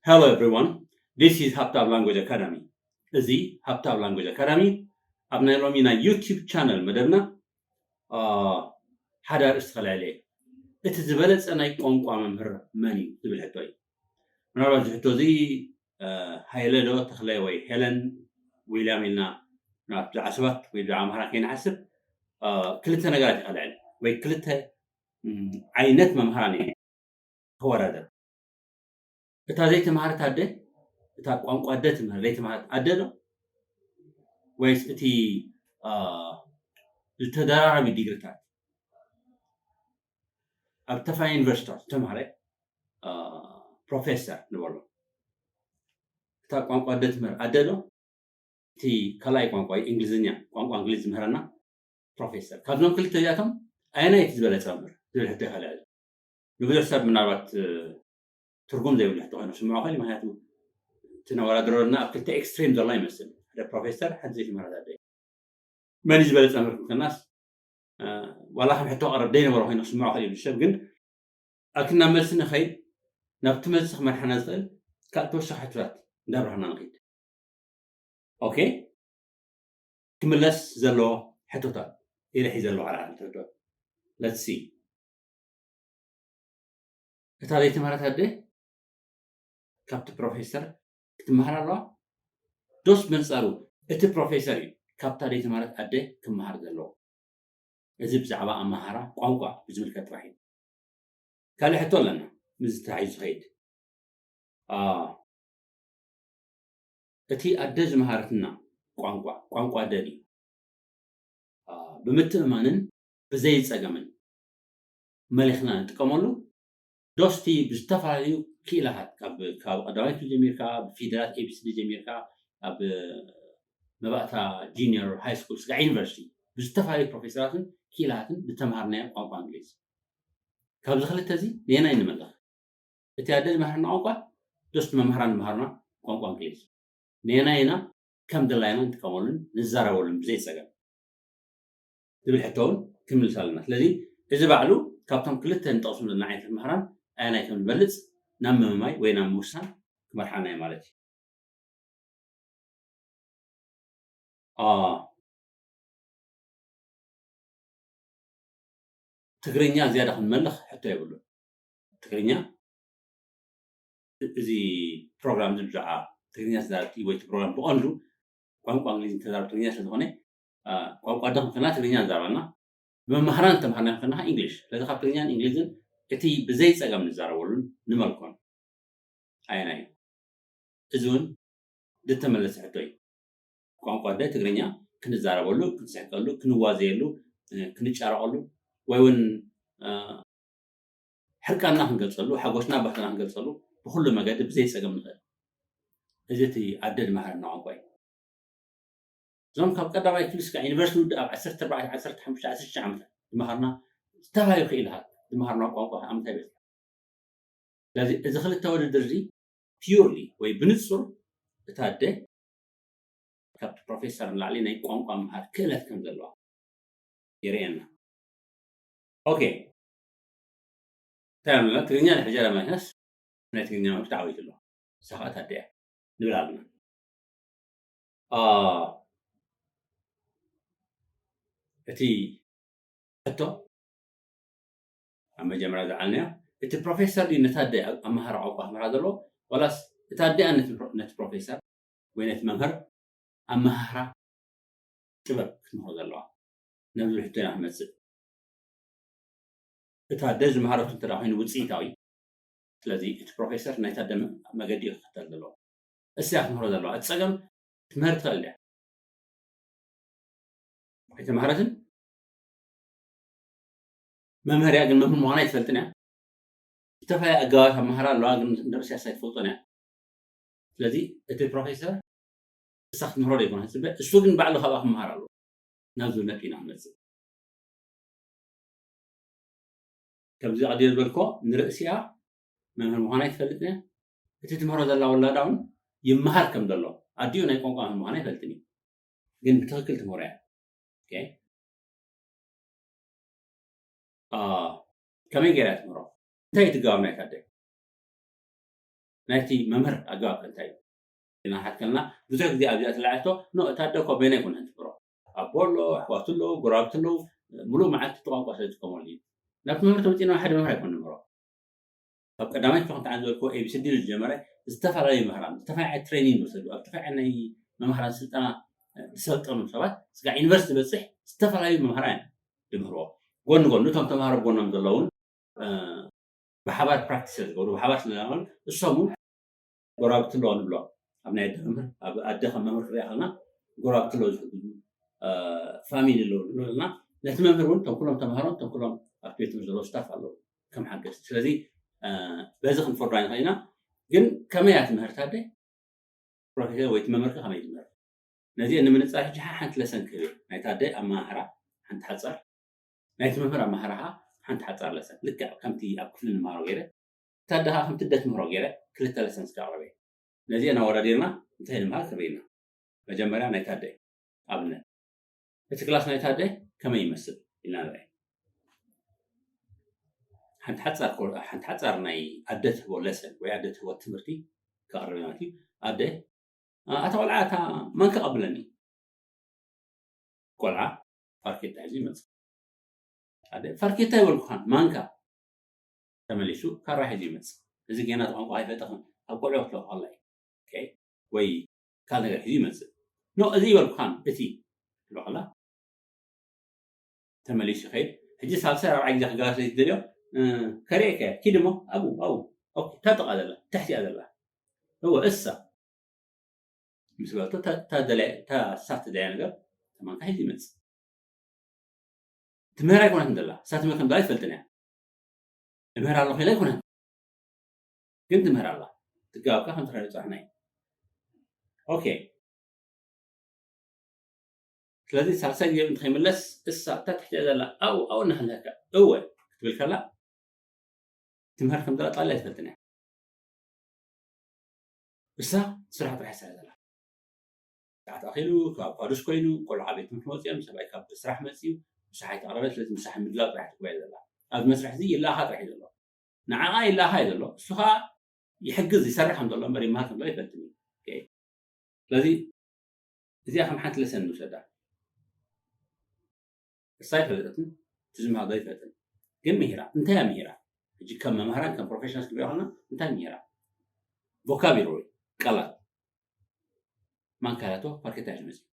Hello everyone, this is ሃብታብ Language Academy። እዚ ሃብታብ Language Academy ኣብ ናይ ሎሚ ናይ YouTube channel መደብና ሓደ ኣርእስቲ ከልዕል እየ። እቲ ዝበለፀ ናይ ቋንቋ መምህር መን እዩ ዝብል ሕቶ እዩ። ምናልባት እዚ ሕቶ እዚ ሃይለ ዶ ተኽለ ወይ ሄለን ዊልያም ኢልና ብዛዕባ ሰባት ወይ ብዛዕባ ኣምሃራ ከይንሓስብ ክልተ ነገራት እዩ ከልዕል ወይ ክልተ ዓይነት መምህራን እዩ ከወዳደር። እታ ዘይተማሃረት ኣደ፣ እታ ቋንቋ ኣደ ትምህር ዘይተማሃረት ኣደ ዶ ወይስ እቲ ዝተደራረቢ ዲግሪታት ኣብ ተፋይ ዩኒቨርሲቲታት ዝተማሃረ ፕሮፌሰር ንበሎ? እታ ቋንቋ ኣደ ትምህር ኣደ ዶ እቲ ካልኣይ ቋንቋ እንግሊዝኛ ቋንቋ እንግሊዝ ዝምህረና ፕሮፌሰር? ካብዞም ክልተ እዚኣቶም ኣየናይ እቲ ዝበለፀ መምህር ዝብል ሕቶ ይኸልዕል። ንብዙሕ ሰብ ምናልባት ትርጉም ዘይብሉ ሕቶ ኮይኑ ስምዖ ኸል ምክንያቱ እቲ ነወዳድረና ኣብ ክልተ ኤክስትሪም ዘሎ ይመስል። ሓደ ፕሮፌሰር ሓንቲ ዘይተመረዳደ መን ዝበለፀ መምህር ክልተናስ ዋላ ከም ሕቶ ቀረብ ዘይነበረ ኮይኑ ስምዖ ኸል ይብል ሰብ ግን ኣክና መልሲ ንኸይድ ናብቲ መልሲ ክመርሓና ዝኽእል ካልእ ተወሳኺ ሕቶታት እንዳብርሃና ንኸይድ። ኦኬ ክምለስ ዘለዎ ሕቶታት ኢለ ሒዘ ኣለኹ። ዓራት ሕቶታት let's see እታ ዘይተማሃረት ኣደ ካብቲ ፕሮፌሰር ክትመሃር ኣለዋ ዶስ በንጻሩ እቲ ፕሮፌሰር እዩ ካብታ ዘይተማሃረት ኣደ ክመሃር ዘለዎ? እዚ ብዛዕባ ኣመሃራ ቋንቋ ብዝምልከት ጥራሕ እዩ። ካልእ ሕቶ ኣለና ምስ ተታሒዙ ዝኸይድ እቲ ኣደ ዝመሃረትና ቋንቋ ቋንቋ ኣደ ድዩ ብምትእማንን ብዘይፀገምን መሊኽና ንጥቀመሉ ዶስቲ ብዝተፈላለዩ ክኢላታት ካብ ካብ ቀዳማይ ክፍሊ ጀሚርካ ብፊደላት ኤቢሲዲ ጀሚርካ ኣብ መባእታ ጂኒየር ሃይ ስኩል ስጋዕ ዩኒቨርሲቲ ብዝተፈላለዩ ፕሮፌሰራትን ክኢላትን ዝተምሃርናዮ ቋንቋ እንግሊዝ ካብዚ ክልተ እዚ ነየናይ ንመለኽ እቲ ኣደ ዝመሃርና ቋንቋ ዶስቲ መምህራን ዝመሃርና ቋንቋ እንግሊዝ ነየናይ ኢና ከም ድላይና ንጥቀመሉን ንዛረበሉን ብዘይ ፀገም ዝብል ሕቶ እውን ክምልስ ኣለና። ስለዚ እዚ ባዕሉ ካብቶም ክልተ ንጠቕሶም ዘለና ዓይነታት መምህራን ኣየናይ ከም ዝበልፅ ናብ ምምማይ ወይ ናብ ምውሳን ክመርሓና እዩ ማለት እዩ። ትግርኛ ዝያዳ ክንመልኽ ሕቶ የብሉን። ትግርኛ እዚ ፕሮግራም እዚ ብዛዕባ ትግርኛ ተዛረብቲ ወይ እቲ ፕሮግራም ብቐንዱ ቋንቋ እንግሊዝ ተዛረብ ትግርኛ ስለዝኾነ ቋንቋ ደኽም ከና ትግርኛ ንዛረበና ብመምህራን ተምሃርና ከና እንግሊሽ ስለዚ ካብ ትግርኛን እንግሊዝን እቲ ብዘይ ፀገም ንዛረበሉን ንመልኮን ኣየናይ እዩ? እዚ እውን ዝተመለሰ ሕቶ እዩ። ቋንቋ ኣደ ትግርኛ ክንዛረበሉ፣ ክንስሕቀሉ፣ ክንዋዘየሉ፣ ክንጫረቐሉ ወይ እውን ሕርቃንና ክንገልፀሉ፣ ሓጎስና ባህልና ክንገልፀሉ ብኩሉ መገዲ ብዘይ ፀገም ንኽእል። እዚ እቲ ኣደ ዝመሃረና ቋንቋ እዩ። እዞም ካብ ቀዳማይ ክፍሊ ስጋዕ ዩኒቨርሲቲ ውድእ ኣብ ዓሰርተ ኣርባዕተ ዓሰርተ ሓሙሽተ ዓሰርተ ሽዱሽተ ዓመታት ዝመሃርና ዝተፈላለዩ ክኢልታት ዝመሃርና ቋንቋ ዓመት ኣይበፅሕ ስለዚ እዚ ክልተ ውድድር እዚ ፒውርሊ ወይ ብንፁር እታ ኣደ ካብቲ ፕሮፌሰር ንላዕሊ ናይ ቋንቋ ምምሃር ክእለት ከም ዘለዋ የርእየና። ኦኬ እንታይ ኣለና ትግርኛ ንሕጀራ ማይነስ ናይ ትግርኛ መብት ዓዊቱ ኣሎ ሳኻት ኣደ እያ ንብል ኣለና። እቲ ሕቶ ኣብ መጀመርያ ዝዓልናዮ እቲ ፕሮፌሰር ድዩ ነታ ኣደ ኣመሃራ ቋንቋ ክምህራ ዘለዎ ዋላስ እታ ኣደ እያ ነቲ ፕሮ- ነቲ ፕሮፌሰር ወይ ነቲ መምህር ኣመሃራ ጥበብ ክትምህሮ ዘለዋ ናብ ዝብል ሕቶ ኢና ክመፅእ። እታ ኣደ ዝመሃረቱ እንተ ኮይኑ ውፅኢታዊ ስለዚ እቲ ፕሮፌሰር ናይታ ኣደ መገዲ እዩ ክኽተል ዘለዎ። እሳ ክትምህሮ ዘለዋ እቲ ፀገም ክትምህር ትኽእል እያ ኣይተምሃረትን መምህር እያ ግን መምህር ምዃና ኣይትፈልጥን እያ ዝተፈላለየ ኣገባባት ኣመሃራ ኣለዋ ግን ንርእሲ ኣሳ ኣይትፈልጦን እያ ስለዚ እቲ ፕሮፌሰር እሳ ክትምህሮ ዘይኮነ ዝፅበ እሱ ግን ባዕሉ ካብኣ ክመሃር ኣለዎ ናብ ዝብል ነጥቢ ኢና ክንመፅእ ከምዚ ቀዲም ዝበልኮ ንርእሲኣ መምህር ምዃና ኣይትፈልጥን እያ እቲ ትምህሮ ዘላ ወላዳ እውን ይመሃር ከም ዘሎ ኣዲኡ ናይ ቋንቋ መምህር ምዃና ኣይፈልጥን እዩ ግን ብትኽክል ትምህሮ እያ ከመይ ገይራ ትምህሮ እንታይ ትጋብ ናይ ታደ ናይቲ መምህር ኣገባብ እንታይ እዩ? ኢና ሓትከልና ብዙሕ ግዜ ኣብዚኣ ትለዓልቶ ኖ እታ ኣደ እኮ በይና ኣይኮነ ትብሮ ኣቦ ኣሎ ኣሕዋቱ ኣለዉ ጎራብቲ ኣለዉ ምሉእ መዓልቲ እቲ ቋንቋ ስለ ዝጥቀመሉ እዩ። ናብቲ መምህር ተመፂና ሓደ መምህር ኣይኮነ ንብሮ ኣብ ቀዳማይ ክፍሊ ከምቲ ዝበልክዎ ኤቢሲዲ ዝጀመረ ዝተፈላለዩ መምህራን ዝተፈላለዩ ዓይነት ትሬኒንግ ዝወሰዱ ኣብ ዝተፈላለዩ ናይ መምህራን ስልጠና ዝሰልጠኑ ሰባት ስጋዕ ዩኒቨርሲቲ ዝበፅሕ ዝተፈላለዩ መምህራን እዮም ዝምህርዎ ጎኒ ጎኒ እቶም ተምሃሮ ጎኖም ዘለውን ብሓባር ፕራክቲስ ዝገብሩ ብሓባር ስለዝኾኑ እሶም እውን ጎራብቲ ኣለዎ ንብሎ ኣብ ናይ ኣደ መምህር ኣብ ኣደ ከም መምህር ክሪኣ ከለና ጎራብቲ ኣለዎ ዝሕግዙ ፋሚሊ ኣለዎ ንብሎ ኣለና ነቲ መምህር እውን ቶም ኩሎም ተምሃሮን ቶም ኩሎም ኣብቲ ቤት ትምህርቲ ዘለዉ ስታፍ ኣለዉ ከም ሓገዝ ስለዚ በዚ ክንፈርዶ ኣይንኽእል ኢና ግን ከመይ እያ ትምህርቲ ኣደ ፕሮፌሰር ወይ ትመምህርካ ከመይ ትምህር ነዚ ንምንፃር ሕጂ ሓንቲ ለሰን ክህብ ናይታ ኣደ ኣመሃህራ ሓንቲ ሓፃር ናይቲ መምህር ኣመሃህራ ሓንቲ ሓፃር ለሰን ልክዕ ከምቲ ኣብ ክፍሊ ንመሃሮ ገይረ እታ ኣደ ከዓ ከምቲ ኣደ ትምህሮ ገይረ ክልተ ለሰን ስካ ኣቕርበ ነዚአን ኣወዳዲርና እንታይ ንምሃር ክርኢ ኢና መጀመርያ ናይታ ኣደ ኣብነት እቲ ክላስ ናይታ ኣደ ከመይ ይመስል ኢልና ንርአ ሓንቲ ሓፃር ኮ- ሓንቲ ሓፃር ናይ ኣደ ትህቦ ለሰን ወይ ኣደ ትህቦ ትምህርቲ ከቕርብ ማለት እዩ ኣደ ኣታ ቆልዓ እታ ማንካ ቀብለኒ ቆልዓ ፋርኬታ ሒዙ ይመፅእ ኣደ ፋርኬታ ይበልኩኻን ማንካ ተመሊሱ ካራ ሒዙ ይመፅእ እዚ ጌና ቋንቋ ኣይፈጠኽን ኣብ ቆልዑ ክትለኩ ከላ እዩ ወይ ካልእ ነገር ሒዙ ይመፅእ ኖ እዚ ይበልኩኻን እቲ ትብሎ ከላ ተመሊሱ ይኸይድ ሕጂ ሳልሳይ ራብዓይ ግዜ ክጋገር ስለ ዝደልዮ ከርእየካ ኪድ እሞ ኣብኡ ኣብኡ እታ ጥቓ ዘላ ትሕቲኣ ዘላ እወ እሳ ምስ በለቶ እታ ሳት ትደልያ ነገር ተማንካ ሒዙ ይመፅእ ትምህር ኣይኮነትን ዘላ እሳ ትምህር ከም ዘላ ይፈልጥን እያ ትምህር ኣሎ ኺላ ኣይኮነን ግን ትምህር ኣላ ትጋብካ ከም ትረዳ ፅሕና እዩ ኦኬ ስለዚ ሳልሳይ ግዜ እንተኸይምለስ እሳ እታ ትሕቲኣ ዘላ ኣው ኣው እናሃለካ እወ ክትብል ከላ ትምህር ከም ዘላ ጣልያ ኣይትፈልጥን እያ እሳ ስራሕ ጥራሕ እያ ዘላ ሰዓት ኣኺሉ ካብ ኳዱስ ኮይኑ ቆልዓ ቤት ትምህርቲ መፅኦም ሰብኣይ ካብ ስራሕ መፅዩ ምሳሕ ኣይተቕረበ ስለዚ ምሳሕ ምድላው ጥራሕ ትጉባኤ ዘላ ኣብዚ መስርሕ እዚ ይለኣኻ ጥራሕ እዩ ዘሎ ንዓኻ ይለኣኻ እዩ ዘሎ እሱ ከዓ ይሕግዝ ይሰርሕ ከም ዘሎ እምበር ይመሃር ከም ዘሎ ይፈልጥን እዩ ስለዚ እዚኣ ከም ሓንቲ ለሰን ንውሰዳ እሳ ይፈለጠትን እቲ ዝመሃር ይፈለጠን ግን ምሂራ እንታይ እያ ምሂራ ሕጂ ከም መምህራን ከም ፕሮፌሽናል ክንሪኦ ከለና እንታይ ምሂራ ቮካቢሎሪ ቃላት ማንካላቶ ፋርኬታ ሒዙ መፅእ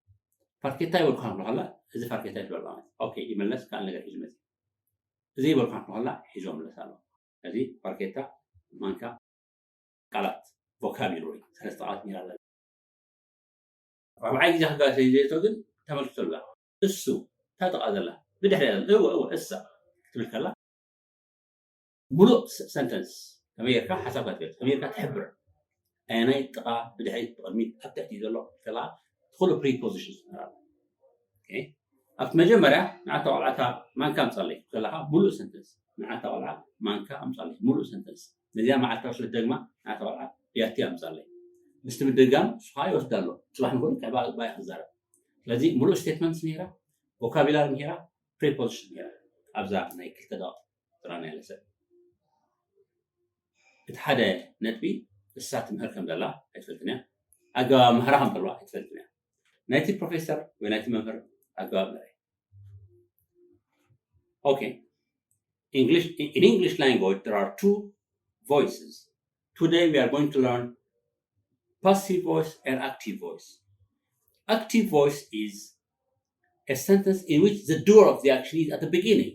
ፋርኬታ ይበልኩ ከላ እዚ ፋርኬታ ይበልኩ ማለት ኦኬ ይመለስ ካልእ ነገር ሒዙ መፅእ እዚ ይበልኩ ከላ ሒዞ መለስ ኣሎ እዚ ፋርኬታ ማንካ ቃላት ቮካቢሎሪ ሰለስተ ቃላት ሚራ ኣለና ራብዓይ ግዜ ክጋገ ዘይቶ ግን ተመልክቶ ኣላ እሱ እታ ጥቓ ዘላ ብድሕሪ እወ እወ እሳ ክትብል ከላ ሙሉእ ሰንተንስ ከመይ ጌርካ ሓሳብካ ትገልፅ ከመይ ጌርካ ትሕብር ኣየናይ ጥቓ ብድሕሪት ብቕድሚት ኣብ ትሕቲ ዘሎ ከላ ትኽእሉ ፕሪፖዚሽን ትምህር ኣብቲ መጀመርያ ንዓታ ቆልዓታ ማንካ ኣምፃለይ ከለካ ሙሉእ ሰንተንስ ንዓታ ቆልዓ ማንካ ኣምፃለይ ሙሉእ ሰንተንስ ነዚኣ መዓልታዊ ስለ ትደግማ ንዓታ ቆልዓ ብያቲ ኣምፃለይ ምስቲ ምድጋም ንስኻ ይወስዳ ኣሎ ፅባሕ ንክሉ እንታይ ባይ ክዛረብ ስለዚ ሙሉእ ስቴትመንትስ ምሂራ ቮካቢላሪ ምሂራ ፕሪፖዚሽን ምሂራ ኣብዛ ናይ ክልተ ደቂቕ ጥራና ያለ ሰብ እቲ ሓደ ነጥቢ እሳ ትምህር ከም ዘላ ኣይትፈልጥን እያ ኣገባብ ምህራ ከም ዘለዋ ኣይትፈልጥን እያ ናይቲ ፕሮፌሰር ወይ ናይቲ መምህር ኣገባብ ንርኢ Okay. English, in English language, there are two voices. Today we are going to learn passive voice and active voice. Active voice is a sentence in which the doer of the action is at the beginning.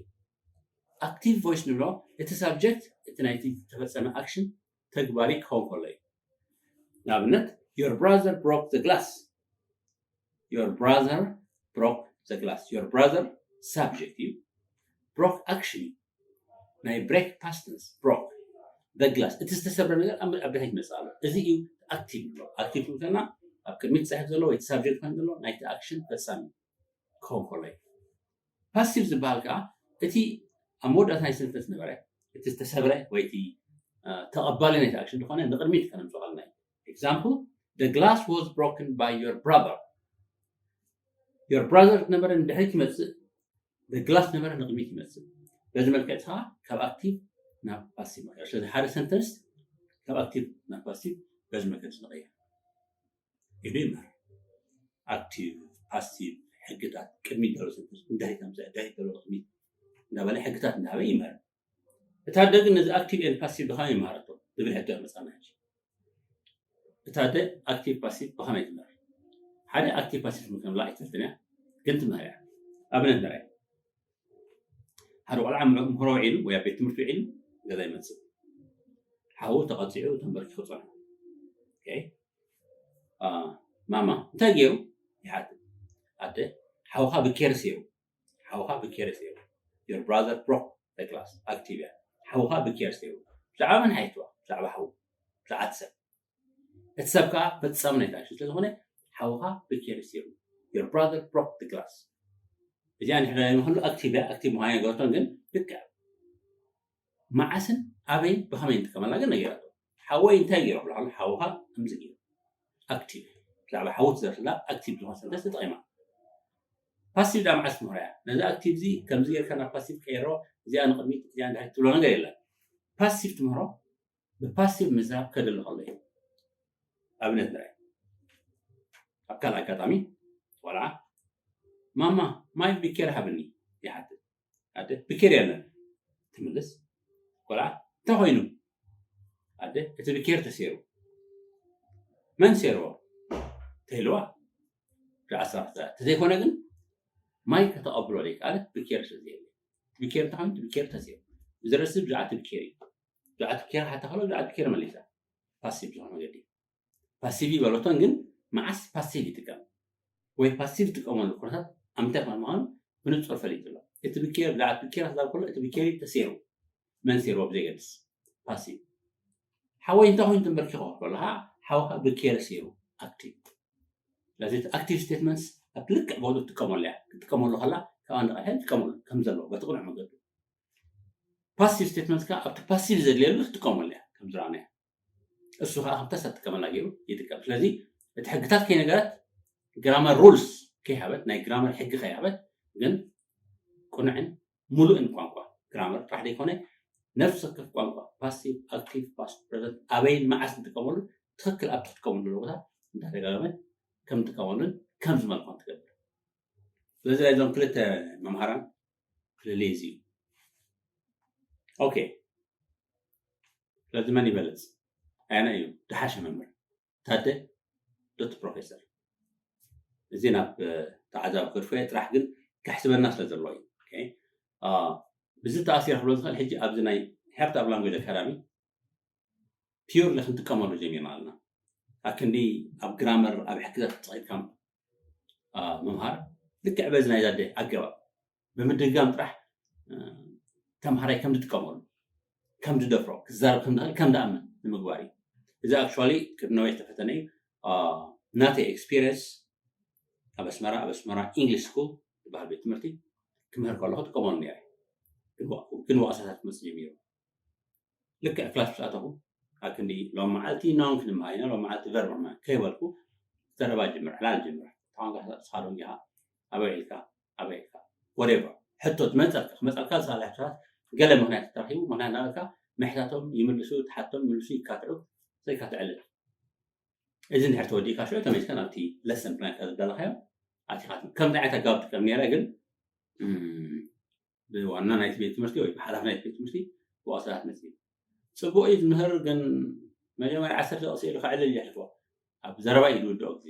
Active voice ንብሎ እቲ ሳብጀክት እቲ ናይቲ ተፈፀመ ኣክሽን ተግባሪ ክኸውን ከሎ እዩ። ንኣብነት your brother broke the glass. Your brother broke the glass. Your brother ሳብጀክት እዩ። ብሮክ ኣክሽን እዩ። ናይ ብሬክ ፓስት ተንስ ብሮክ the glass እቲ ዝተሰብረ ነገር ኣብ ኣብ ድሕሪት ይመፅእ ኣሎ። እዚ እዩ ኣክቲቭ ንብሎ። ኣክቲቭ ክንብል ከለና ኣብ ቅድሚት ዝፅሕፍ ዘሎ ወይ እቲ ሳብጀክት ኮይኑ ዘሎ ናይቲ ኣክሽን ፈፃሚ ክኸውን ከሎ እዩ። ፓሲቭ ዝበሃል ከዓ እቲ ኣብ መወዳእታ ናይ ሰንተንስ ነበረ እቲ ዝተሰብረ ወይ እቲ ተቐባሊ ናይቲ ኣክሽን ዝኾነ ንቕድሚት ከነምፅኦ ከለና እዩ። Example, the glass was broken by your brother. Your brother ነበረ ንድሕሪት ይመፅእ፣ the glass ነበረ ንቕድሚት ይመፅእ። በዚ መልክዕ ከዓ ካብ ኣክቲቭ ናብ ፓሲቭ መቀየር። ስለዚ ሓደ ሰንተንስ ካብ ኣክቲቭ ናብ ፓሲቭ በዚ መገዲ ንቐይር። ኢሉ ይምህር። ኣክቲቭ፣ ፓሲቭ፣ ሕግታት፣ ቅድሚት ዘሎ ሰንተንስ፣ እንታይ ከምፅእ፣ እንታይ ዘሎ ቅድሚት እንዳበለ ሕግታት እንዳሃበ ይምህር። እታ ኣደ ግን ነዚ ኣክቲቭ ኤንድ ፓሲቭ ብኸመይ ይመሃረቶ ዝብል ሕቶ መፃና ሕጂ። እታ ኣደ ኣክቲቭ ፓሲቭ ብኸመይ ትምህር? ሓደ ኣክቲቭ ፓሲቭ ትምህር ከም ኣይትፈልጥን እያ፣ ግን ትምህር እያ። ኣብነት ንርኣይ። ሓደ ቆልዓ ምህሮ ውዒሉ ወይ ኣብ ቤት ትምህርቲ ውዒሉ ገዛ ይመፅእ። ሓዉ ተቐፂዑ ተንበርኪኹ ፀንሑ። ኦኬ። አ፣ ማማ እንታይ ገይሩ? ይሓትት። ኣደ ሓውኻ ብኬርስ ገይሩ። ሓውኻ ብኬርስ ገይሩ። Your brother broke the glass። ኣክቲቭ እያ። ሓውኻ ብኬርስ ገይሩ። ብዛዕባ መን ሓይትዋ? ብዛዕባ ሓዉ። ብዛዕባ እቲ ሰብ። እቲ ሰብ ከዓ ፈፃሚ ናይ ታሽን ስለዝኾነ ሓውኻ ብኬርስ ገይሩ። Your brother broke the glass። እዚኣ ንሕና ንክሉ ኣክቲቭ እያ። ኣክቲቭ ምዃን ነገርቶን ግን ልክዕ መዓስን ኣበይን ብኸመይ ንጥቀመላ ግን ነጊራቶ። ሓወይ እንታይ ገይሩ ክብላ ከሎ ሓውኻ ከምዚ ገይሩ። ኣክቲቭ። ብዛዕባ ሓዊ ትዘርፍላ ኣክቲቭ ዝኾነ ሰንተንስ ተጠቒማ። ፓሲቭ ዳ መዓስ ትምህሮ እያ? ነዚ ኣክቲቭ እዚ ከምዚ ጌርካ ናብ ፓሲቭ ቀይሮ፣ እዚኣ ንቕድሚት፣ እዚኣ ንድሕሪት ትብሎ ነገር የለን። ፓሲቭ ትምህሮ ብፓሲቭ ምዝራብ ከድሊ ከሎ እዩ። ኣብነት ንርኣይ። ኣብ ካልእ ኣጋጣሚ ቆልዓ ማማ ማይ ብኬር ሃብኒ ይሓትት። ኣደ ብኬር የለን ትምልስ። ቆልዓ እንታይ ኮይኑ? ኣደ እቲ ብኬር ተሴሩ። መን ሴርዎ? ተይልዋ። ብዓሰርተ ተዘይኮነ ግን ማይ ከተቐብሎ ዘይከኣለት ብኬር ስለ ዘየለ ብኬር እንታይ ኮይኑ? ብኬር ተሴሩ። ብዝረስብ ብዛዕባ ብኬር እዩ። ብዛዕባ ብኬር ሓታ ከሎ ብዛዕባ ብኬር መሊሳ። ፓሲቭ ዝኾነ መገዲ ፓሲቭ ይበለቶን ግን መዓስ ፓሲቭ ይጥቀም ወይ ፓሲቭ ዝጥቀመሉ ኩነታት ኣብ ምንታይ ኩነት ምዃኑ ብንጹር ፈሊጡ ኣሎ። እቲ ብኬር ብዛዕባ ብኬር ክዛብ ከሎ እቲ ብኬር ተሴሩ መን ሴርዎ ብዘይገድስ ፓሲቭ። ሓወይ እንታይ ኮይኑ ተንበርኪኹ ከሎ ከዓ ሓውኻ ብኬር ሴሩ ኣክቲቭ። ስለዚ እቲ ኣክቲቭ ስቴትመንትስ ኣብ ልክዕ ቦትኡ ትጥቀመሉ እያ። ክትጥቀመሉ ከላ ካብ ኣንድ ቃል ትጥቀመሉ ከም ዘለዎ በቲ ቅኑዕ መገዱ። ፓሲቭ ስቴትመንትስ ከዓ ኣብቲ ፓሲቭ ዘድልየሉ ትጥቀመሉ እያ ከም ዝረኣናዮ። እሱ ከዓ ከምታ ሰብ ትጥቀመላ ገይሩ ይጥቀም። ስለዚ እቲ ሕግታት ከይነገረት ግራመር ሩልስ ከይሃበት ናይ ግራመር ሕጊ ከይሃበት ግን ቅኑዕን ሙሉእን ቋንቋ ግራመር ጥራሕ ዘይኮነ ነፍሲ ወከፍ ቋንቋ ፓሲቭ ኣክቲቭ ፓስት ፕረዘንት ኣበይን መዓስ ንጥቀመሉ ትኽክል ኣብቲ ክትጥቀመሉ ቦታ እንዳደጋገመ ከም ንጥቀመሉን ከም ዝመልኮን ትገብር። ስለዚ ናይዞም ክልተ መምሃራን ፍልልይ እዚ እዩ። ኦኬ ስለዚ መን ይበልፅ ኣያና እዩ ድሓሸ መምህር ታደ ዶት ፕሮፌሰር እዚ ናብ ተዓዛቢ ክድፎ ጥራሕ ግን ከሕስበና ስለ ዘለዎ እዩ። ብዚ ተኣሲረ ክብሎ ዝኽእል ሕጂ ኣብዚ ናይ ሄርት ኣብ ላንጉጅ ኣካዳሚ ፒውርሊ ክንጥቀመሉ ጀሚርና ኣለና። ኣክንዲ ኣብ ግራመር ኣብ ሕግታት ተፀቂጥካ ምምሃር ልክዕ በዚ ናይ ዛደ ኣገባብ ብምድጋም ጥራሕ ተምሃራይ ከም ዝጥቀመሉ ከም ዝደፍሮ ክዛረብ ከም ዝኽእል ከም ዝኣምን ንምግባር እዩ። እዚ ኣክቹዋሊ ቅድሚ ነዊሕ ተፈተነ እዩ። ናተይ ኤክስፒሪየንስ ኣብ ኣስመራ ኣብ ኣስመራ ኢንግሊሽ ስኩል ዝበሃል ቤት ትምህርቲ ክምህር ከለኹ ጥቀመሉ ነይረ። ግን ወቐሳታት ክመፅእ ጀሚሩ። ልክዕ ክላስ ምስ ኣተኹ ኣክንዲ ሎም መዓልቲ ናውን ክንምሃር ኢና ሎም መዓልቲ ቨርብ ንመሃር ከይበልኩ ዘረባ ጅምር ዕላል ጅምር ታንጋ ስኻ ዶ እንዲኻ ኣበይ ኢልካ ኣበይ ኢልካ ወደባ ሕቶ ትመፀልካ ክመፀልካ ዝኽእል ሕቶታት ገለ ምክንያት ተረኺቡ ምክንያት ናበልካ ምሕታቶም ይምልሱ ትሓቶም ይምልሱ ይካትዑ ዘይካትዕልን እዚ እንድሕር ተወዲእካ ሽዑ ተመልስካ ናብቲ ለሰን ፕላንካ ዝዳለኻዮ ኣቲኻ ከምዚ ዓይነት ኣገባብ ጥቀም ነይረ ግን ብዋና ናይቲ ቤት ትምህርቲ ወይ ብሓላፊ ናይቲ ቤት ትምህርቲ ብዋሳታት መፅእ ፅቡቅ እዩ ዝምህር ግን መጀመርያ ዓሰርተ ደቂ ስኢሉ ከዕልል የሕልፎ ኣብ ዘረባ እዩ ዝውድኦ ግዜ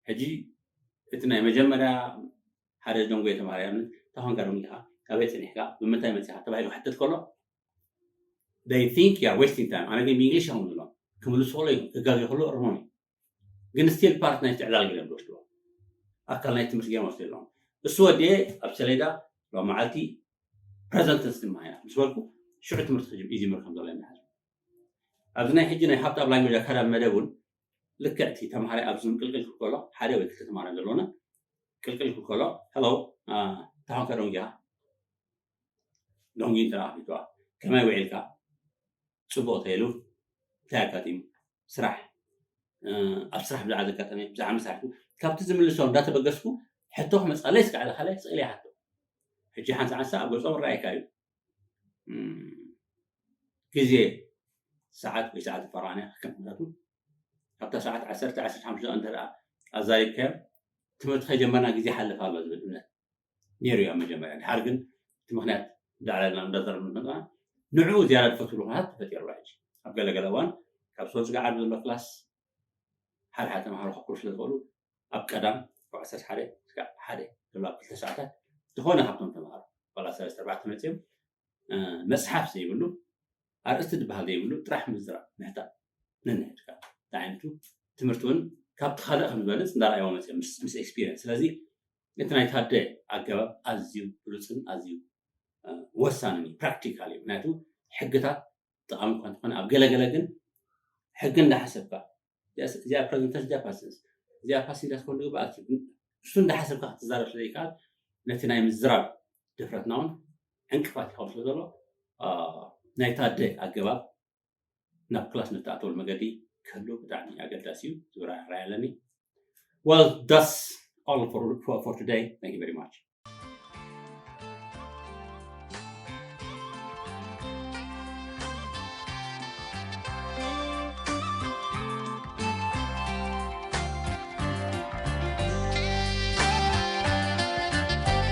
ሕጂ እቲ ናይ መጀመርያ ሓደ ደንጎ ተማሪ ኣብነት ታኾንካ ደንጊኻ ካበይ ፀኒሕካ ብምንታይ መፂኻ ተባሂሉ ክሕተት ከሎ they think you are wasting time ኣነ ግን ብእንግሊሽ እዮም ዝብሎም ክምልሱ ከሎ ክጋገ ከሎ እርሞም እዩ ግን ስቲል ፓርት ናይ ትዕላል ገለ ዝወስድዎ ኣካል ናይ ትምህርቲ ገይሮም ወስደ ኣለዎም እሱ ወዲየ ኣብ ሰሌዳ ሎም መዓልቲ ፕረዘንተንስ ድማ ኢና ምስ በልኩ ሽዑ ትምህርቲ ክጅም ኢዚምር ከም ዘሎ ይመሓዝ ኣብዚ ናይ ሕጂ ናይ ሃብት ኣብ ላንጉጅ ኣካዳሚ መደብ እውን ልክዕ እቲ ተምሃራይ ኣብዚ ቅልቅል ክከሎ ሓደ ወይ ክልተ ተማሃራይ ዘለውና ቅልቅል ክከሎ ሄሎ ታኾንካ ዶንጊኻ ዶንጊ እንተ ኣፊትዋ ከመይ ውዒልካ ፅቡቅ ተይሉ እንታይ ኣጋጢሙ ስራሕ ኣብ ስራሕ ብዛዕባ ዘጋጠመ ብዛዕባ መሳርሕቱ ካብቲ ዝምልሶ እንዳተበገስኩ ሕቶ ክመፃለይ ስጋዕ ዝካለ ስእል ይሓቶ ሕጂ ሓንሳ ሓንሳ ኣብ ገፆም ራእይካ እዩ ግዜ ሰዓት ወይ ሰዓት ፈራንያ ከም ምሕረቱ ካብታ ሰዓት ዓሰርተ ዓሰርተ ሓሙሽተ እንተ ደኣ ኣዛሪብካዮም ትምህርቲ ከጀመርና ግዜ ሓለፍ ኣሎ ዝብል እምነት ነይሩ እዩ ኣብ መጀመርያ። ድሓር ግን እቲ ምኽንያት ዳዕላልና እንዳዘረብና ንዕኡ ዝያዳ ዝፈትሉ ኩነታት ተፈጢሩ ኣሎ። ሕጂ ኣብ ገለገለ እዋን ካብ ሶስት ጋዓር ዘሎ ክላስ ሓደ ሓደ ተምሃሮ ክክሩ ስለ ዝኽእሉ ኣብ ቀዳም ካብ ዓሰርተ ሓደ ክሳብ ሓደ ዘሎ ኣብ ክልተ ሰዓታት ዝኾነ ካብቶም ተምሃሮ ዋላ ሰለስተ ኣርባዕተ መፅዮም መፅሓፍ ዘይብሉ ኣርእስቲ ዝበሃል ዘይብሉ ጥራሕ ምዝራብ ምሕታት ነንሕድካ እንታይ ዓይነቱ ትምህርቲ እውን ካብቲ ካልእ ከም ዝበልፅ እንዳረኣይዎ መፅኦም ምስ ኤክስፒሪንስ። ስለዚ እቲ ናይ ታደ ኣገባብ ኣዝዩ ብሉፅን ኣዝዩ ወሳንን እዩ፣ ፕራክቲካል እዩ። ምክንያቱ ሕግታት ጠቓሚ እኳ እንተኾነ ኣብ ገለገለ ግን ሕጊ እንዳሓሰብካ እዚኣ ፕረዘንተንስ እዚኣ ፓስንስ እዚኣ ፓሲንስ ክኾን ዝግባእ እሱ እንዳሓሰብካ ክትዛረብ ስለዘይከኣል ነቲ ናይ ምዝራብ ድፍረትና እውን ዕንቅፋት ይኸውን ስለ ዘሎ ናይ ታደ ኣገባብ ናብ ክላስ ንተኣተወሉ መገዲ ክህሉ ብጣዕሚ ኣገዳሲ እዩ ዝብል ራእይ ኣለኒ። Well, that's all for, for, for today. Thank you very much.